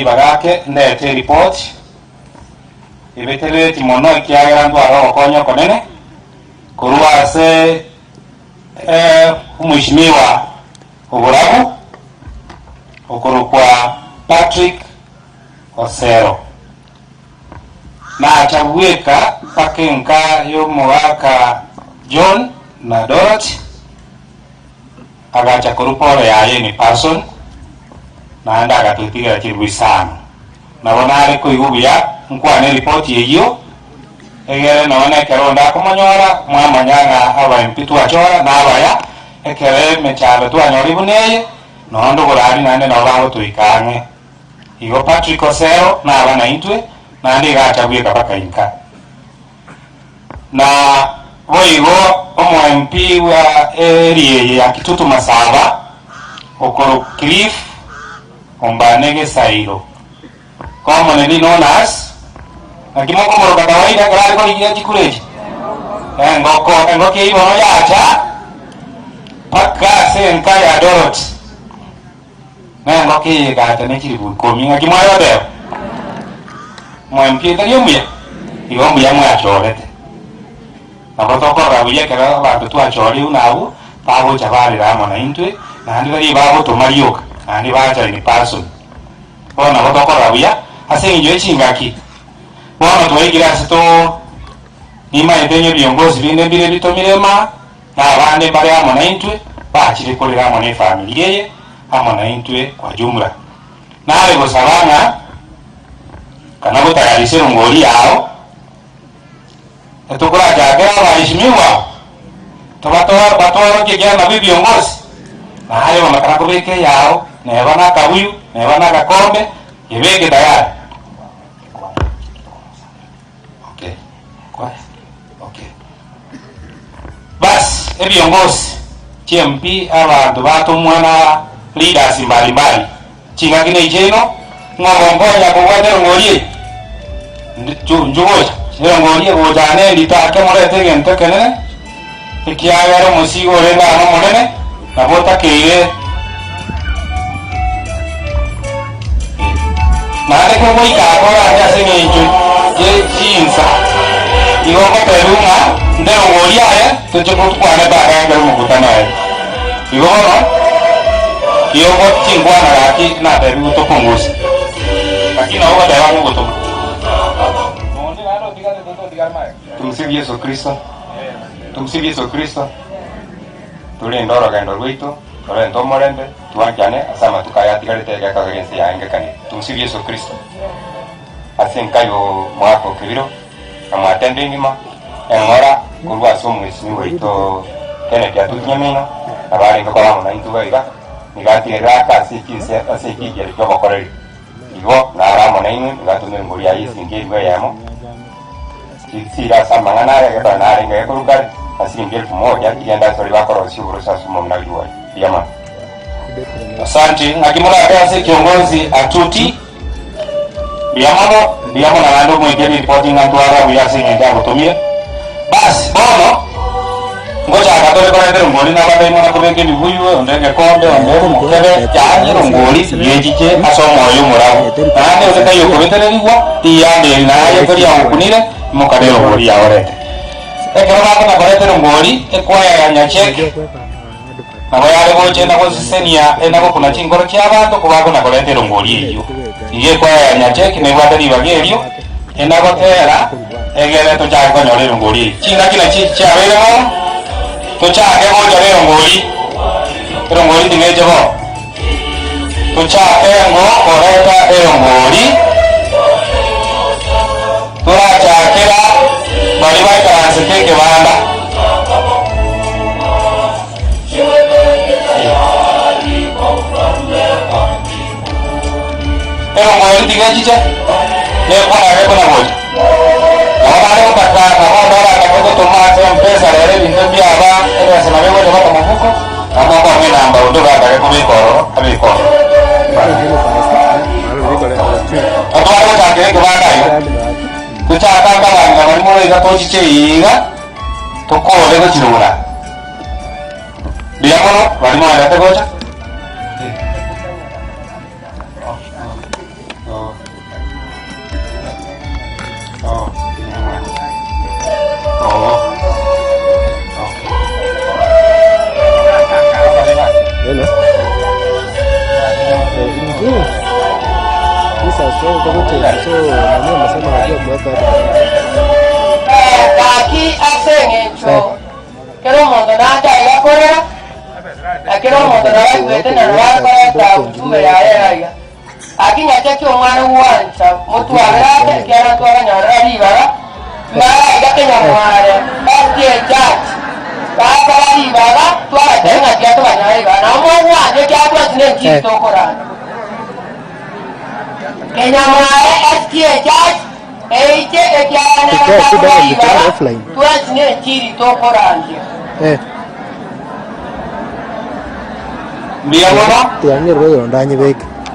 Ribaga ake ndete eripoti ebeterereti mono ekiagera ntware ogokonya okonene korwa ase omweshimiwa oborabu okorokwa Patrick Osero. Nacha bweka mpaka enka y'omogaka John na Dorothy. Agacha korwa pore yaye in person, naende agatotigera chilifu isano. Nabo nare koigwa buya nkwane eripoti eyio, egere nonya nekero onde akomonyora, mwamanya ng'a abaimpi twachora nabaya, ekero emechando twanyora buna eye, nonya oborari naende nabo bagotoika ang'e. Igo Patrick Osero naba naintwe, naende iga acha bweka baka inka. Na boigo omo-MP bwa area eye ya Kitutu Masaba, okorokwa Cliff Ombane Gesairo, commonly known as, naki mokomoroka kawaida ekero are korigia chikura echi? Engoko, engoko eyio bono yacha mpaka ase enka ya Dorothy, na engoko eye egacha ne chilifu ikomi, ng'aki mwayoteba? Omo-MP etari omuya? Igo mbuya mwachorete. Nabo tokorora buya ekero abanto twachorire buna abwo, bagocha barera amo naintwe, naende tari bagotoma rioka, naende bacha in person. Bono nabo tokorora buya ase eng'encho ye chingaki. Bono twaikire ase to nimaete ng'a ebiongozi binde mbire bitomire maa, na abande mbare amo naintwe, bachire korera amo nefamiri eye, amo naintwe kwa jumla. Nare gosaba ng'a kana gotayarisha erongori yao, etokorachakera abaeshimiwa, tobatware batworokie ekiagera nabwo ebiongozi, naye bono kara kobeka eyao, neba na akabuyu, neba na agakombe, yebeke tayari. Okay. Okay. Bas, ebiongozi, chiMP, abanto batomwa na leaders mbalimbali, chingaki na echiaino, ng'a ogonkonya kobwata erongori eye, nchugocha, erongori egocha ane erito ake morete egento ekenene, ekiagera omosigo orenge amo omonene, nabo otakeire Naende kogoika akorande ase engencho ye chinsa, igo ngotebiwa ng'a nderogorie aye toche gokwana baadaye ekero omokutano oye. Igo bono, igo tinkwana gaki natebiwe topunguse, lakini nabo ogoteba ng'a ogotoma. Tumsifu Yesu Kristo. Tumsifu Yesu Kristo. Torende orogendo rwaito, torente omorembe, twanchane ase amatuko aya atigarete egekogera ense yaengekanie. Tumsifu Yesu Kristo. Ase enka y'omwaka o kebiro, na mwatembe engima, eng'ora korwa ase omwesimi oito Kennedy Atuti Nyamino, nabo arenge koba amo naintwe boiga, nigo atigerire ake ase chinse ase ekiigero ki'obokoreri. Igo nare amo nainwe, nigo atomire ngori yaye esingi elifu eyemo, Chisira ase amang'ana aya egekora narenge gekorwa kare, na siringi elfu moja chigende ase baria bakorosia oboroso ase omong'ina oyio oye. Mbuya mono. Asante. Ng'aki morake ase kiongozi Atuti? Mbuya mono, mbuya mono naende omoike riripoti ng'a ntware buya ase eng'encho agotomire. Basi, bono, ngochaka tore koreta erongori nabatai muna kobeka ebibuyu, onde egekombe, onde omokebe, yaani erongori yechiche ase omoyo omorabu. Naende onde taiyo okobetererigwa, riyanda eri naye tori agokunire, imoka nerongori yao orete. Ekero bakona koreta erongori, ekwaya ya Nyacheke nabo yare gocha enda gosesenia enda gokuna chinkoro chi'abanto kobakona koreta erongori eyio. Igo ekwaya ya Nyacheke nebwate ribaga erio enda gotera egere tochake konyora erongori eye. Chingaki nachi echi chiabeire bono, tochake gocha nerongori, erongori tigeche bono. Tochake ngo koreta erongori, torachakera baria baikaransete ekebanda. Erongori tiga echiche, nekwana gekona gocha. Nabo bare gotaka, nabo onde oratake gotoma ase mpesa rero ebinto mbiaba, ebesa nabo egocha baka mofuko, nabo okong'a enamba onde oratake kobeka ororo, abeke ororo. Otware gochakera ekebanda iga, tochake akabanga baria more iga tochiche iga, tokore gochirora. Mbuya mono, baria moendete gocha. Gaki ase eng'encho kera omonto nache aiga korera, na kera omonto nabaigwete na nabakoreta ujumbe yaye aiga. Gaki nyache ki omwana gwancha motwabere ake, ekiagera twabanyorera ribaga, mbare aiga kenyamware, SDA Church, bakora ribaga, twabatebia ng'a tiga tobanyore ribaga. Nabo mogwancha ekiagera twensi nenchiri tokoranda. Kenyamware SDA Church, eiche ekiagera nero takora ribaga, twensi nenchiri tokorandia. Mbuya mono.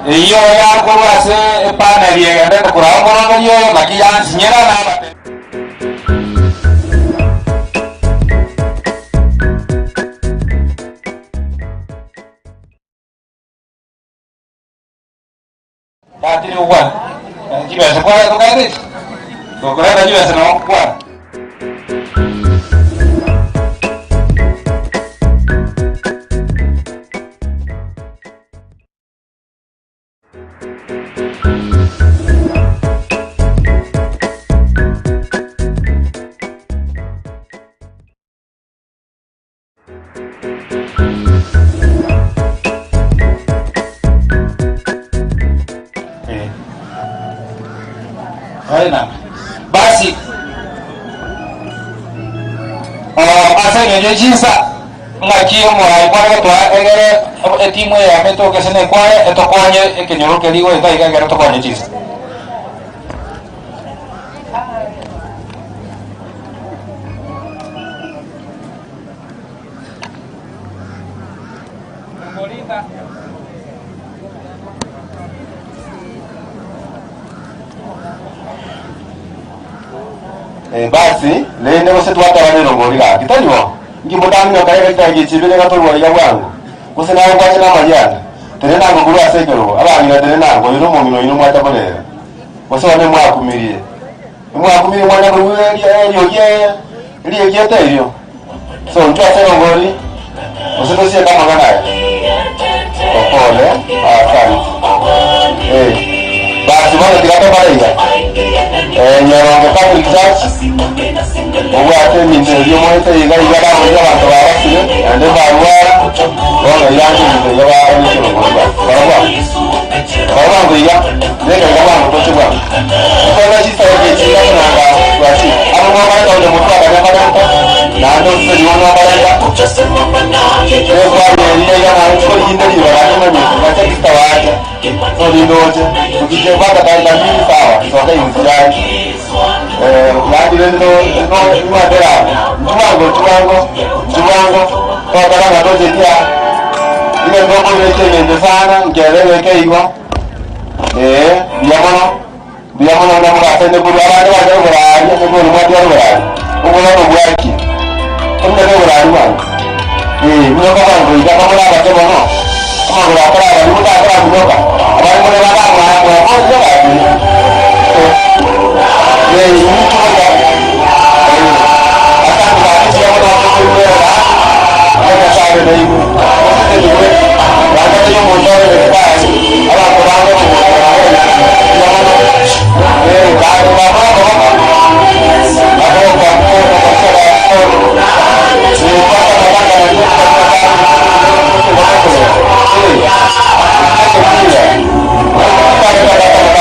Eyio yakorwa ase epaneli egenderete koraba omoroberio oyo, naki yansinyera nabate. Batiri gokwana chibesa kware tokaete echi tokoreta chibesa nabo gokwana. Eh. Aye Basi oh, ase eng'encho chinsa ng'aki omorai kware gotwara egere etimu eyemo etoke ase nekware etokonye ekenyoro keria goeta iga egere tokonye chinsa. Eh, basi rende gose twataba nerongori gaki tari bo nki motaminyoka reka chidakika echi ibere iga torwa iga bwango gose naye okwache na amarianda tenena ango korwa ase ekerogo abang'ina tenena ango oyo nomong'ina oino mwacha korera gose one mwakumirie Mwakumire mwana korwa eriogi eriegete erio. So intwe ase erongori gose tosieke amang'ana aya. Opole, asante. Eh, basi bono tiga tokore iga. Eh, Nyarongo Catholic Church, obwate ebinto ebio omoete iga iga bagoria abanto babasire, naende mbarwara, bono iranche ebinto iga baroche erongori basi. Barabwo. Kora bwango iga, beka iga bwango toche bwango. Nkoenda chisegi echi ngatenanga bwaki, abo mobareta onde motwe akanya mbarenta, naende oseseniwa nobarenta. Ekwari eria iga naye tikoriginde ribaga nimanye ngache Kristo ache, so rinde oche, tokiche mpaka dakika mbili sawa, isoke inzi yaye. Eh, yaani rende no no nimatera, nchu bwango nchu bwango, nchu bwango, tokora ng'a toche kia. Egento okoira eki'engencho sana nkere gekeigwa, ee, mbuya mono, mbuya mono buna mogasaine korwa abande bacha oboraaria, nigo ore mwatiga oboraaria, obororo bwaki? Omanyete oboraaria bwango? Ee, minyoka bwango iga kamore abake mono, amagoro atarabari motakaraminyoka, abare more bakamwaa mwakorire gaki. Ee, inchuo iga. Ee, asante gaki mbuya mono ase okoigwera. Nyasae abe nainwe. Mosesenigwe, naende tari omonto ore Nyasae, abanto bande okogocha naye, mbuya mono. Ee, gaki bakore amaboko, nagoka okogochera Ee, mpaka amatanga nario Ee, ekebira.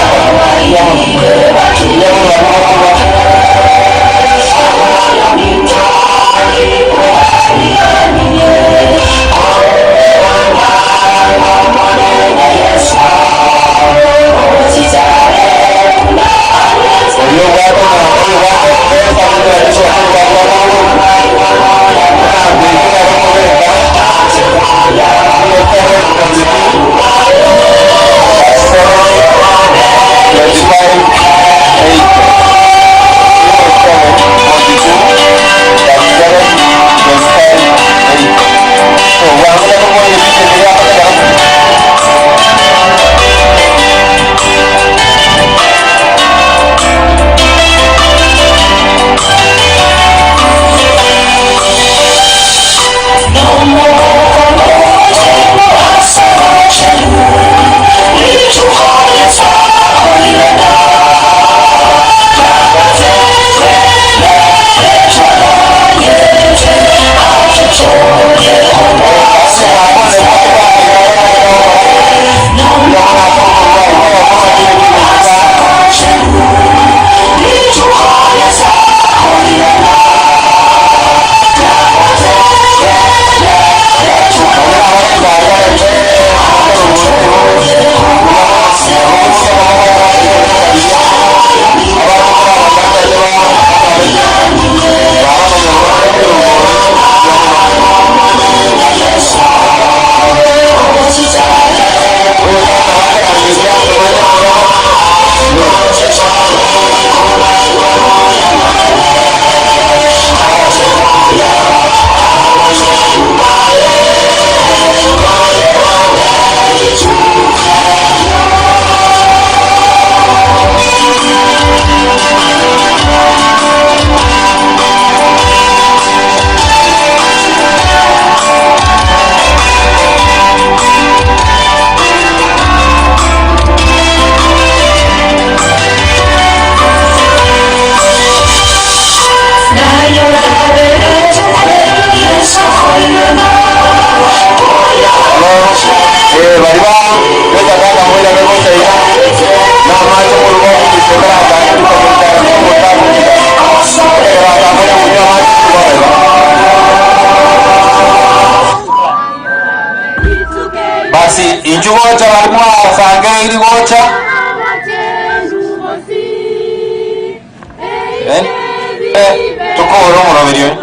Tokore omoroberio oyo.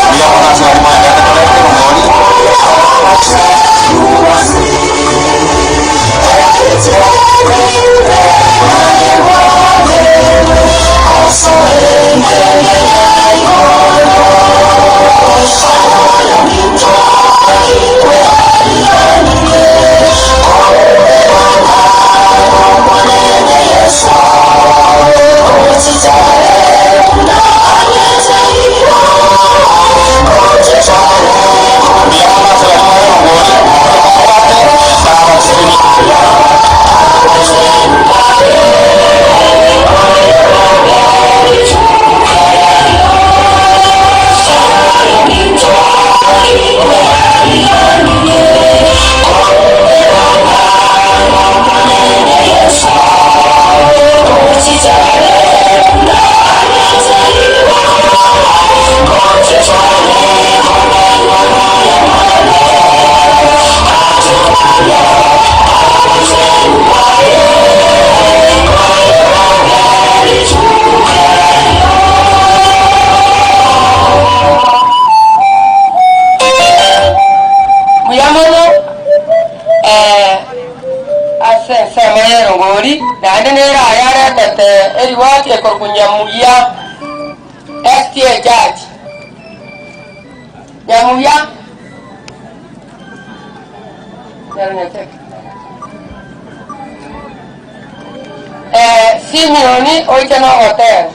Mbuya mono ase baria mwaendete koreta erongori. Mbuya mono ase baria more erongori, mobwate nabasesenie. Mbuya mono ase ensemo y'erongori, naende nere ayaretete eriwati ekorokwa Nyamuya SDA Church. Nyamuya nero Nyacheke. Simioni oiche nogotera.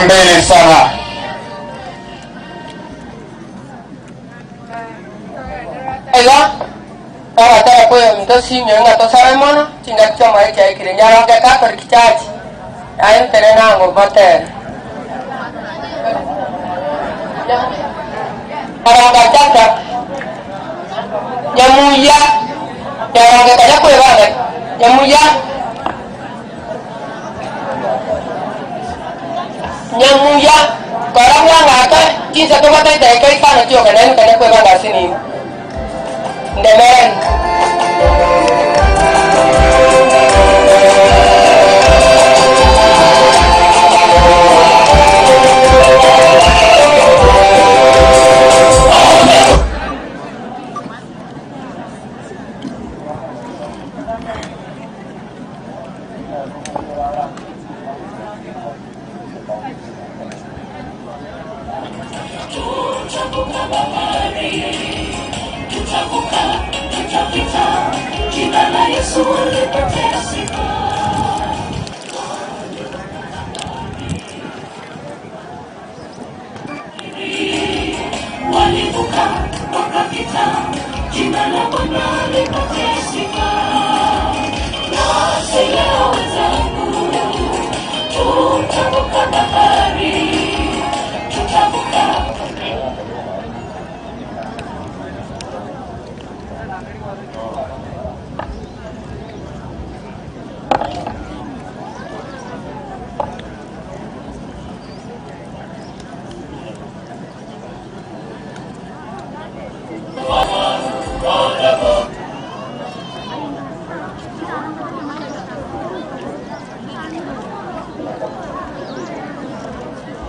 Mbele sana. Iga ogotera kw'oyominto Simioni ng'a tosabe mono, chingaki chi'omoerio chiaikire, Nyaronge Catholic Church, naye ntenene ango mbotere. Nyaronga Chacha, Nyamuya, Nyaronge konya kwebanga, Nyamuya. Nyamuya, kora bwango ake, chinsa tobwate edaika isano chioka naende konya kwebanga ase nigo. Ndemereri.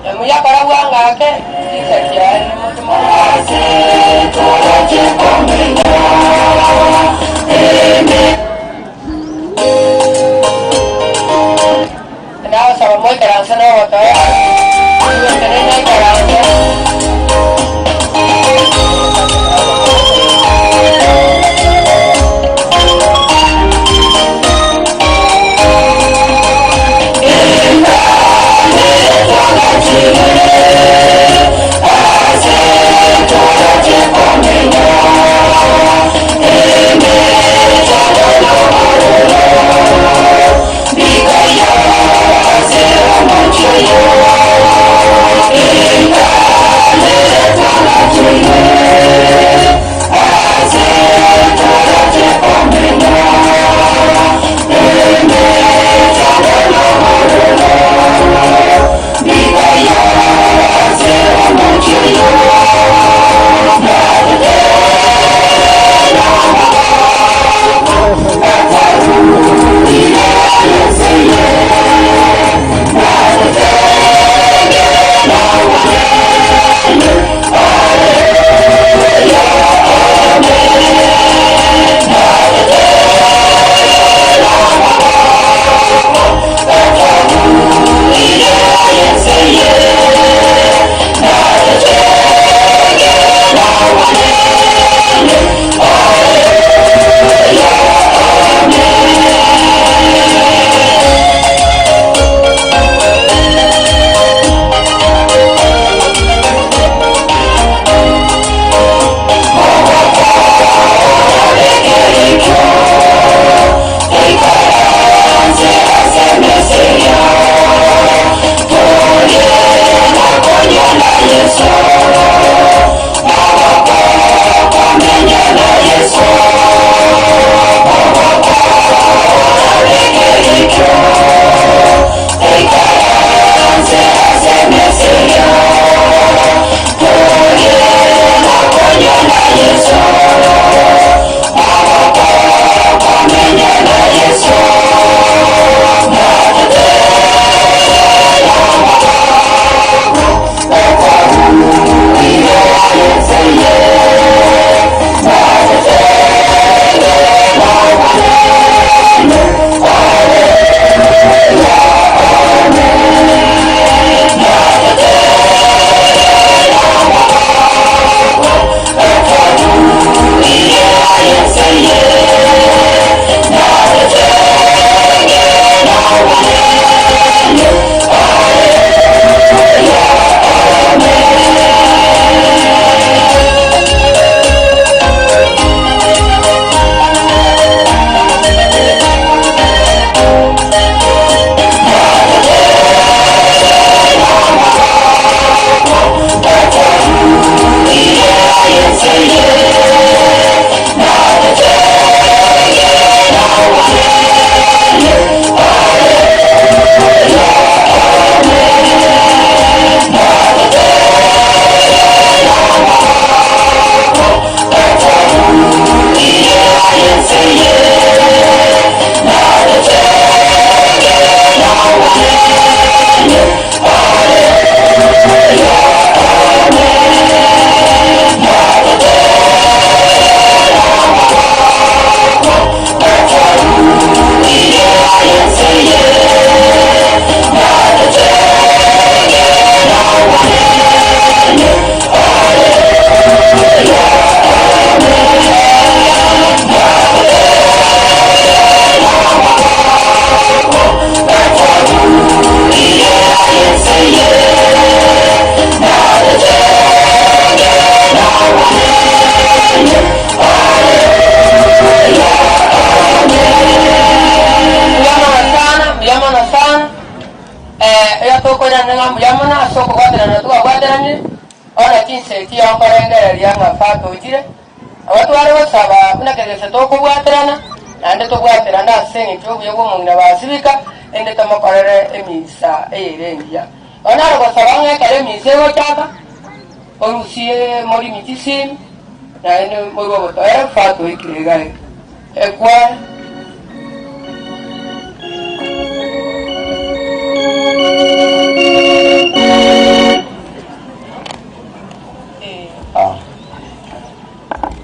Nyamuya kora bwango ake, chinsa chiaye moche Nagosaba moikaranse nogotoereru, nigo naikaranse. Okobwaterana twabwateranire, bono chinsa echi nkorengereria ng'a Father ochire, nabo tware gosaba buna kegese tokobwaterana, naende tobwaterane ase eng'encho y'obuya bw'omong'ina Basibika, erinde tomokorere emisa eyere engiya. Bono nare gosaba ng'a ekero emisa egochaka, orusie morimi chisimi, naende morue obotoereru Father oikire iga iga. Ekware.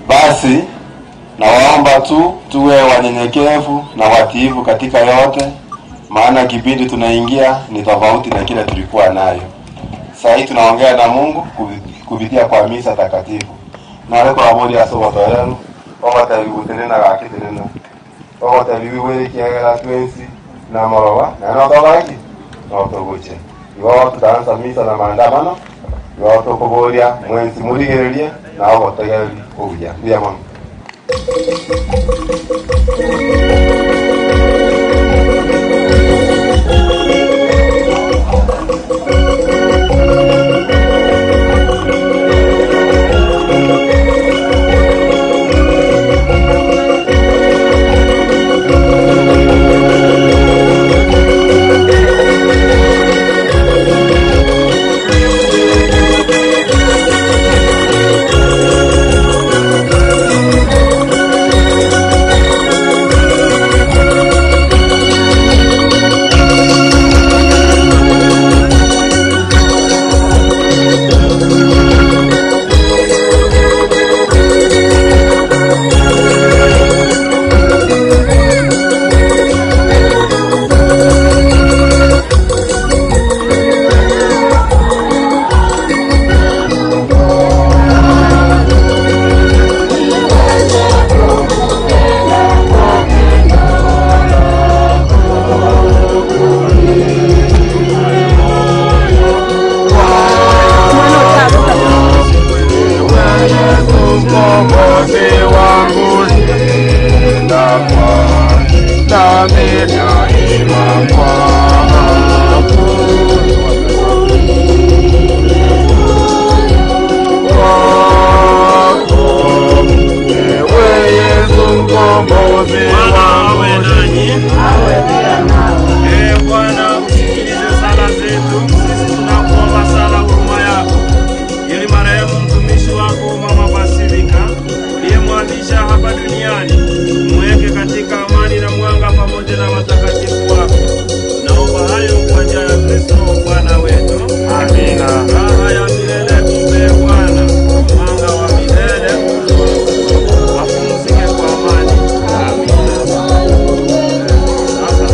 Basi nawaomba tu tuwe wanyenyekevu na watiifu katika yote, maana kipindi tunaingia ni tofauti na kile tulikuwa nayo. Saa hii tunaongea na Mungu kupitia kwa misa takatifu. Nare koraboria ase obotoereru, ogotebiwa gotenena gaki tenena, ogotebiwa igwere ekiagera twensi namoroba, naende notokora ki? Notogochia. Igo tutaansa misa na maandamano, igo tokoboria mwensi morigererie na obotegereri obuya. Mbuya mono. Bwana awe nanyi. Ee Bwana, usikilize sala zetu, sisi tunakuomba sala huruma yako, ili marehemu mtumishi wako Mama Basilika uliyemwamisha hapa duniani umweke katika amani na mwanga pamoja na watakatifu wako. Naomba hayo kwa njia ya Kristo Bwana wetu. Amina. Raha ya milele mpe Bwana, mwanga wa milele apumzike kwa amani. Amina. Sasa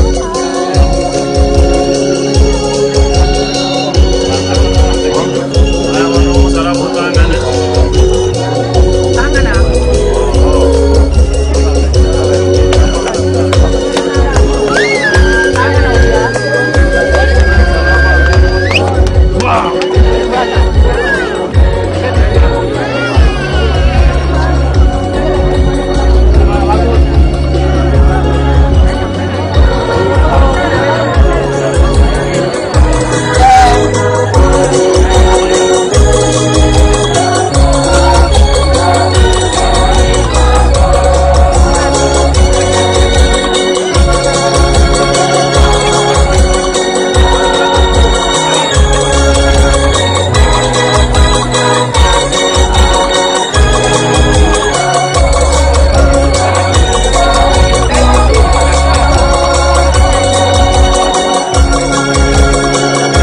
haya wano salamu tangane. Wow.